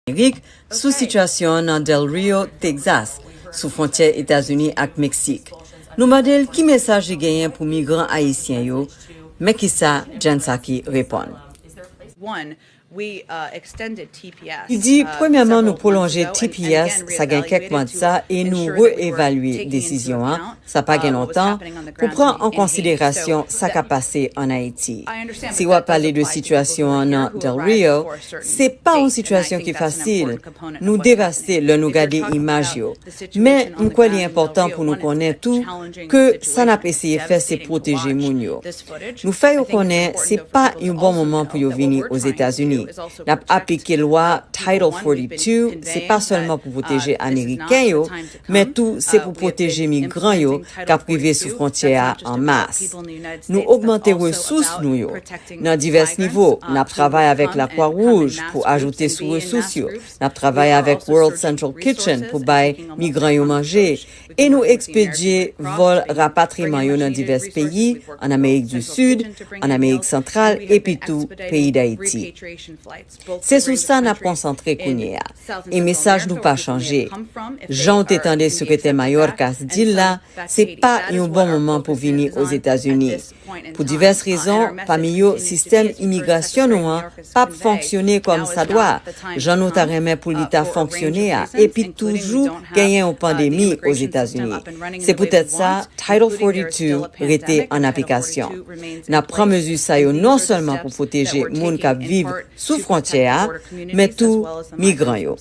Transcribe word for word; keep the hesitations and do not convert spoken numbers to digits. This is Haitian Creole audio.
Amerik sou sitiyasyon an nan Del Rio, Texas, sou fwontyè Etazini ak Meksik. Nou mande l ki mesaj li genyen pou migran ayisyen yo, men kisa Jen Psaki reponn. Li di, premyèman, nou pwolonje T P S, sa gen kèk mwa de sa, e nou re-evalye desizyon an, sa pa gen lontan, pou pran an konsiderasyon sa k ap pase ann Ayiti. Si w ap pale de sitiyasyon an nan Del Rio, se pa yon sitiyasyon ki fasil. Nou devaste lè nou gade imaj yo. Men, m kwè li enpòtan pou nou konnen tou ke sa n ap eseye fè, se pwoteje moun yo. Nou fè yo konnen se pa yon bon moman pou yo vini Ozetazini. N ap aplike lwa Title forty-two, se pa sèlman pou pwoteje Ameriken yo, men tou se pou pwoteje migran yo k ap rive sou fwontyè a an mas. Nou ogmante resous nou yo nan divès nivo. N ap travay avèk Lakwa Wouj pou ajoute sou resous yo. N ap travay avèk World Central Kitchen pou bay migran yo manje. E nou ekspedye vòl rapatriman yo nan divès peyi, ann Amerik di Sid, ann Amerik Santral, epi tou peyi Dayiti. Se sou sa n ap konsantre kounye a. E mesaj nou pa chanje. Jan w te tande Sekretè Mayorkas di l la, se pa yon bon moman pou vini Ozetazini. Pou divès rezon, pami yo sistèm imigrasyon nou an p ap fonksyone kòm sa dwa, jan nou ta renmen pou li ta fonksyone a, epi toujou genyen yon pandemi Ozetazini. Se poutèt sa, Title forty-two rete an aplikasyon. N ap pran mezi sa yo non sèlman pou pwoteje moun k ap viv sou fwontyè a, men tou migran yo.